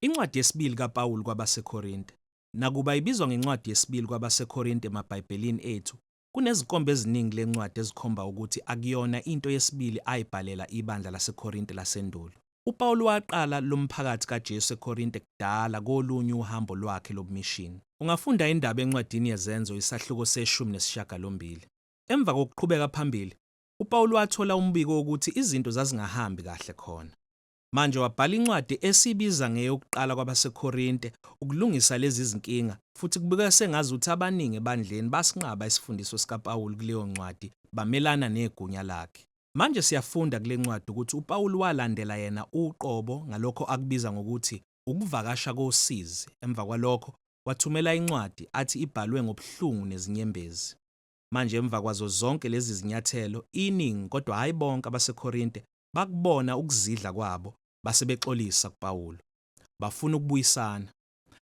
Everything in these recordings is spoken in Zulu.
Incwadi yesibili kaPawulu kwabaseKorinte. Nakuba ibizwa ngencwadi yesibili kwabaseKorinte emaBhayibhelini ethu, kunezinkomba eziningi kulencwadi ezikhomba ukuthi akuyona into yesibili ayibhalela ibandla laseKorinte lasendulo. UPawulu waqala lomphakathi kaJesu eKorinte kudala kolunye uhambo lwakhe lobumishini. Ungafunda indaba encwadini yeZenzo isahluko seshumi nesishiyagalombili. Emva kokuqhubeka phambili, uPawulu wathola umbiko wokuthi izinto zazingahambi kahle khona. Manje wabhala incwadi esiyibiza ngeyokuqala kwabaseKorinte ukulungisa lezi zinkinga, futhi kubukeka sengazuthi abaningi ebandleni basinqaba isifundiso sikaPawulu kuleyo ncwadi bamelana negunya lakhe. Manje siyafunda kule ncwadi ukuthi uPawulu walandela yena uqobo ngalokho akubiza ngokuthi ukuvakasha kosizi, emva kwalokho wathumela incwadi athi ibhalwe ngobuhlungu nezinyembezi. Manje emva kwazo zonke lezi zinyathelo, iningi, kodwa hhayi bonke, abaseKorinte bakubona ukuzidla kwabo base bexolisa kuPawulu. Bafuna ukubuyisana.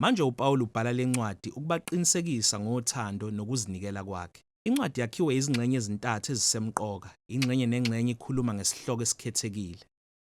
Manje uPawulu ubhala lencwadi ukubaqinisekisa ngothando nokuzinikela kwakhe. Incwadi yakhiwe izingxenye ezintathu ezisemqoka, ingxenye nengxenye ikhuluma ngesihloko esikhethekile.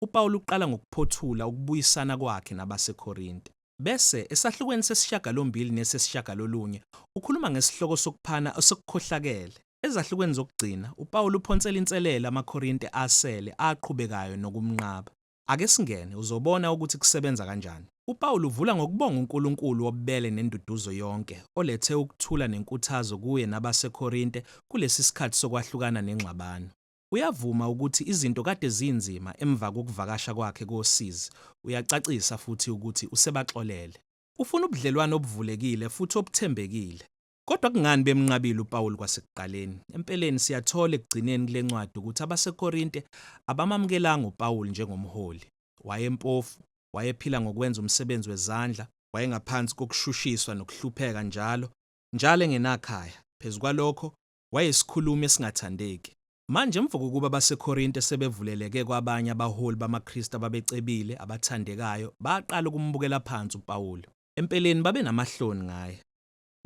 UPawulu uqala ngokuphothula ukubuyisana kwakhe nabaseKorinte. Bese, esahlukweni sesishiyagalombili nesesishiyagalolunye, ukhuluma ngesihloko sokuphana osekukhohlakele. Ezahlukweni zokugcina, uPawulu uphonsela inselele amaKorinte asele aqhubekayo nokumnqaba. Ake singene, uzobona ukuthi kusebenza kanjani. UPawulu uvula ngokubonga uNkulunkulu wobubele nenduduzo yonke, olethe ukuthula nenkuthazo kuye nabaseKorinte kulesi sikhathi sokwahlukana nengxabano. Uyavuma ukuthi izinto kade zinzima emva kokuvakasha kwakhe kosizi, uyacacisa futhi ukuthi usebaxolele. Ufuna ubudlelwano obuvulekile futhi obuthembekile. Kodwa kungani bemnqabile uPawulu kwasekuqaleni? Empeleni siyathola ekugcineni kule ncwadi ukuthi abaseKorinte abamamukelanga uPawulu njengomholi. Wayempofu, wayephila ngokwenza umsebenzi wezandla, wayengaphansi kokushushiswa nokuhlupheka njalo, njalo engenakhaya. Phezu kwalokho, wayesikhulumi esingathandeki. Manje emva kokuba abaseKorinte sebevuleleke kwabanye abaholi bamaKristu ababecebile, abathandekayo, baqala ukumbukela phansi uPawulu. Empeleni babenamahloni ngaye.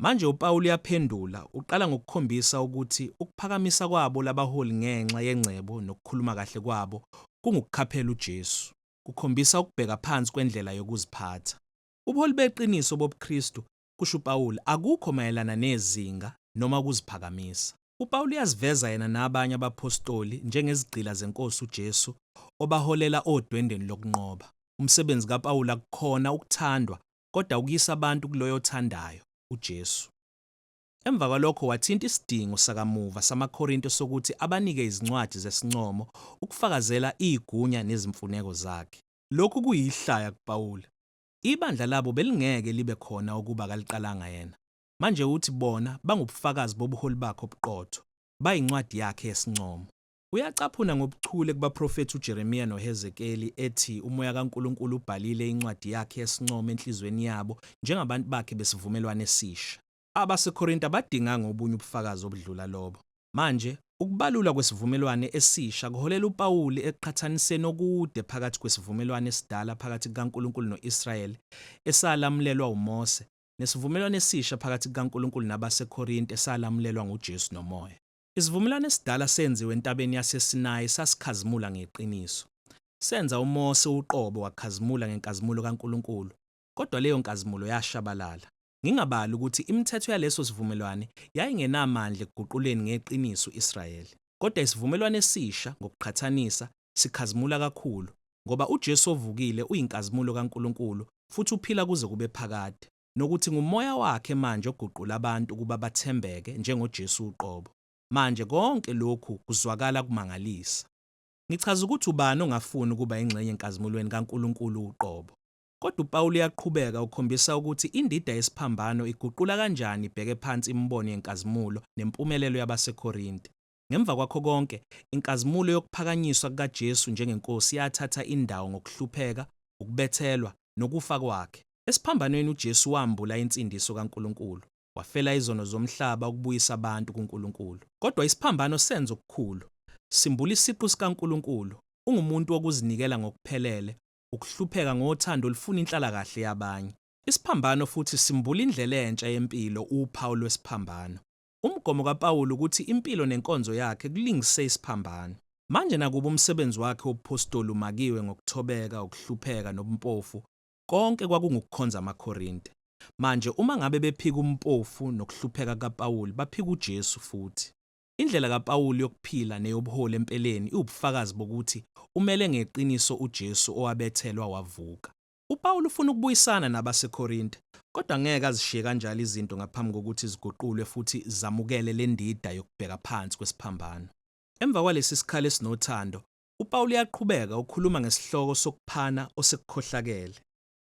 Manje uPawulu uyaphendula, uqala ngokukhombisa ukuthi ukuphakamisa kwabo labaholi ngenxa yengcebo nokukhuluma kahle kwabo kungukukhaphela uJesu. Kukhombisa ukubheka phansi kwendlela yokuziphatha. Ubuholi beqiniso bobuKristu, kusho uPawulu, akukho mayelana nezinga noma ukuziphakamisa. UPawulu uyaziveza yena nabanye abaphostoli njengezigqila zeNkosi uJesu obaholela odwendweni lokunqoba. Umsebenzi kaPawulu akukhona ukuthandwa kodwa ukuyisa abantu kuloyo othandayo, uJesu. Emva kwalokho wathinta isidingo sakamuva samaKorinte sokuthi abanike izincwadi zesincomo ukufakazela igunya nezimfuneko zakhe. Lokhu kuyihlaya kuPawulu. Ibandla labo belingeke libe khona ukuba akaliqalanga yena. Manje uthi bona bangubufakazi bobuholi bakhe obuqotho, bayincwadi yakhe yesincomo. Uyacaphuna ngobuchule kubaprofethi uJeremiya noHezekeli, ethi uMoya kaNkulunkulu ubhalile incwadi yakhe yesincomo enhliziyweni yabo njengabantu bakhe besivumelwano esisha. AbaseKorinte abadinganga obunye ubufakazi obudlula lobo. Manje, ukubalulwa kwesivumelwano esisha kuholela uPawuli ekuqhathaniseni okude phakathi kwesivumelwano esidala phakathi kukaNkulunkulu no-Israyeli esalamulelwa uMose nesivumelwano esisha phakathi kukaNkulunkulu nabaseKorinte esalamulelwa nguJesu noMoya. Isivumelwano esidala senziwa entabeni yaseSinayi sasikhazimula ngeqiniso. Senza uMose uqobo wakhazimula ngenkazimulo kaNkulunkulu, kodwa leyo nkazimulo yashabalala. Ngingabali ukuthi imithetho yaleso sivumelwane yayingenamandla ekuguquleni ngeqiniso u-Israyeli. Kodwa isivumelwano esisha, ngokuqhathanisa, sikhazimula kakhulu, ngoba uJesu ovukile uyinkazimulo kaNkulunkulu futhi uphila kuze kube phakade, nokuthi nguMoya wakhe manje oguqula abantu ukuba bathembeke njengoJesu uqobo. Manje konke lokhu kuzwakala kumangalisa. Ngichaza ukuthi ubani ongafuni ukuba ingxenye enkazimulweni kaNkulunkulu uqobo. Kodwa uPawulu uyaqhubeka ukhombisa ukuthi indida yesiphambano iguqula kanjani ibheke phansi imibono yenkazimulo nempumelelo yabaseKorinte. Ngemva kwakho konke, inkazimulo yokuphakanyiswa kukaJesu njengeNkosi yathatha indawo ngokuhlupheka, ukubethelwa, nokufa kwakhe. Esiphambanweni uJesu wambula insindiso kaNkulunkulu. Wafela izono zomhlaba ukubuyisa abantu kuNkulunkulu. Kodwa isiphambano senza okukhulu. Simbula isiqu sikaNkulunkulu. Ungumuntu wokuzinikela ngokuphelele, ukuhlupheka ngothando olufuna inhlalakahle yabanye. Isiphambano futhi simbula indlela entsha yempilo, uphawu lwesiphambano. Umgomo kaPawulu ukuthi impilo nenkonzo yakhe kulingise isiphambano. Manje nakuba umsebenzi wakhe wobuphostoli umakiwe ngokuthobeka, ukuhlupheka, nobumpofu, Konke kwakungukukhonza amaKorinte. Manje uma ngabe bephika umpofu nokuhlupheka kukaPawulu, baphika uJesu futhi. Indlela kaPawulu yokuphila neyobuholi empeleni iwubufakazi bokuthi umele ngeqiniso uJesu owabethelwa wavuka. UPawulu ufuna ukubuyisana nabaseKorinte, kodwa ngeke azishiye kanjalo izinto ngaphambi kokuthi ziguqulwe futhi zamukele le ndida yokubheka phansi kwesiphambano. Emva kwalesi sikhali esinothando, uPawulu uyaqhubeka ukhuluma ngesihloko sokuphana osekukhohlakele.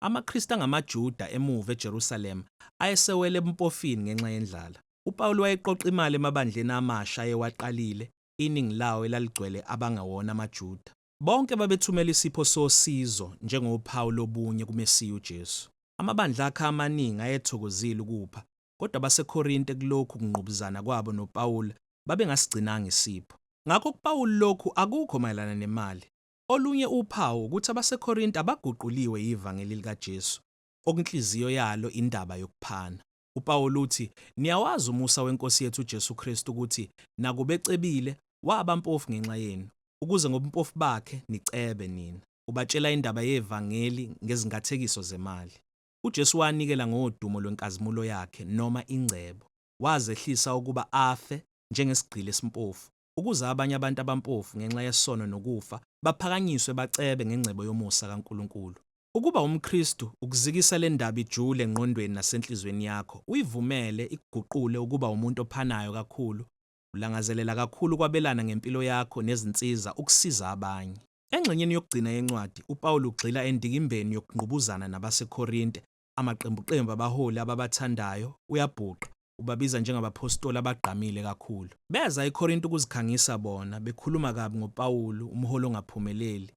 AmaKristu angamaJuda emuva eJerusalema ayesewele ebumpofini ngenxa yendlala. UPawulu wayeqoqa imali emabandleni amasha ayewaqalile, iningi lawo elaligcwele abangewona amaJuda. Bonke babethumela isipho sosizo njengophawu lobunye kuMesiya uJesu. Amabandla akhe amaningi ayethokozile ukupha, kodwa abaseKorinte kulokhu kungqubuzana kwabo noPawulu babengasigcinanga isipho. Ngakho kuPawulu lokhu akukho mayelana nemali. Olunye uphawu ukuthi abaseKorinte abaguquliwe yivangeli likaJesu, okunhliziyo yalo indaba yokuphana. UPawulu uthi, Niyawazi umusa weNkosi yethu uJesu Kristu ukuthi nakuba ecebile, waba mpofu ngenxa yenu, ukuze ngobumpofu bakhe nicebe nina. Ubatshela indaba yevangeli ngezingathekiso zemali. UJesu wanikela ngodumo lwenkazimulo yakhe noma ingcebo. Wazehlisa ukuba afe njengesigqila esimpofu, ukuze abanye abantu abampofu ngenxa yesono nokufa baphakanyiswe bacebe ngengcebo yomusa kaNkulunkulu. Ukuba umKristu ukuzikisa le ndaba ijule engqondweni nasenhliziyweni yakho, uyivumele ikuguqule ukuba umuntu ophanayo kakhulu, ulangazelela kakhulu ukwabelana ngempilo yakho nezinsiza ukusiza abanye. Engxenyeni yokugcina yencwadi, uPawulu ugxila endikimbeni yokungqubuzana nabaseKorinte, amaqembuqembu abaholi ababathandayo, uyabhuqa, ubabiza njengabaphostoli abagqamile kakhulu. Beza eKorinte ukuzikhangisa bona, bekhuluma kabi ngoPawulu, umholi ongaphumeleli.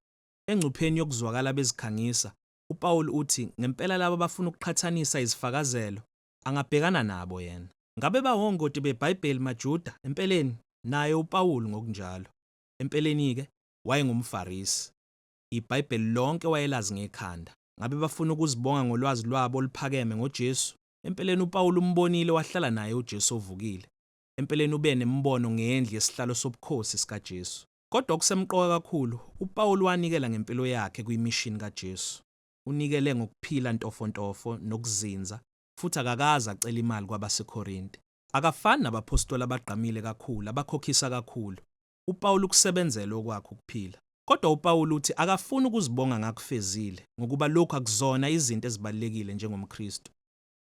Engcupheni yokuzwakala bezikhangisa, uPawulu uthi ngempela labo abafuna ukuqhathanisa izifakazelo, angabhekana nabo yena. Ngabe bawongoti beBhayibheli maJuda? Empeleni, naye uPawulu ngokunjalo. Empeleni-ke, wayengumFarisi. IBhayibheli lonke wayelazi ngekhanda. Ngabe bafuna ukuzibonga ngolwazi lwabo oluphakeme ngoJesu? Empeleni uPawulu umbonile wahlala naye uJesu ovukile. Empeleni ube nemibono ngendlu yesihlalo sobukhosi sikaJesu. Kodwa okusemqoka kakhulu, uPawulu wanikela ngempilo yakhe kwimishini kaJesu. Unikele ngokuphila ntofontofo nokuzinza futhi akakaze acele imali kwabaseKorinte. Akafani nabaphostoli abagqamile kakhulu, abakhokhisa kakhulu. UPawulu ukusebenzele okwakhe ukuphila. Kodwa uPawulu uthi akafuni ukuzibonga ngakufezile, ngokuba lokhu akuzona izinto ezibalulekile njengomKristu.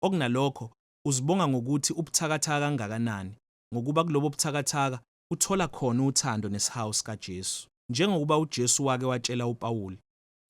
Okunalokho, uzibonga ngokuthi ubuthakathaka kangakanani, ngokuba kulobo buthakathaka uthola khona uthando nesihawu sikaJesu. Njengokuba uJesu wake watshela uPawulu,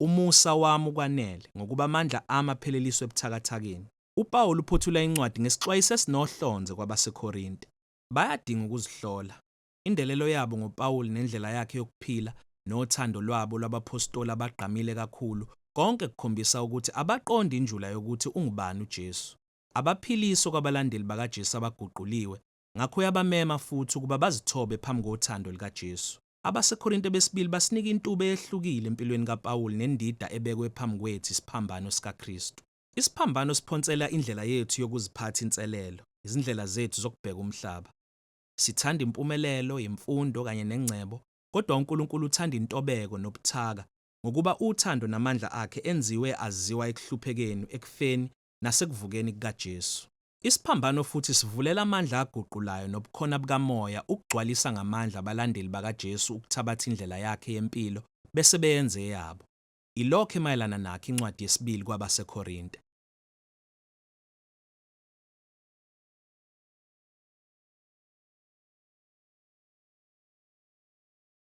Umusa wami ukwanele, ngokuba amandla ami apheleliswa ebuthakathakeni. UPawulu uphothula incwadi ngesixwayiso esinohlonze kwabaseKorinte. Bayadinga ukuzihlola. Indelelo yabo ngoPawulu nendlela yakhe yokuphila nothando lwabo lwabaphostoli abagqamile kakhulu konke kukhombisa ukuthi abaqondi injula yokuthi ungubani uJesu. Abaphilisi okwabalandeli bakaJesu abaguquliwe, ngakho uyabamema futhi ukuba bazithobe phambi kothando lukaJesu. AbaseKorinte besibili basinika intuba eyehlukile empilweni kaPawulu nendida ebekwe phambi kwethu isiphambano sikaKristu. Isiphambano siphonsela indlela yethu yokuziphatha inselelo, izindlela zethu zokubheka umhlaba. Sithanda impumelelo, imfundo kanye nengcebo, kodwa uNkulunkulu uthanda intobeko nobuthaka, ngokuba uthando namandla akhe enziwe aziwa ekuhluphekeni, ekufeni nasekuvukeni kukaJesu. Isiphambano futhi sivulela amandla aguqulayo nobukhona bukaMoya ukugcwalisa ngamandla abalandeli bakaJesu ukuthabatha indlela yakhe yempilo bese beyenza eyabo. Ilokho emayelana nakho incwadi yesibili kwabaseKorinte.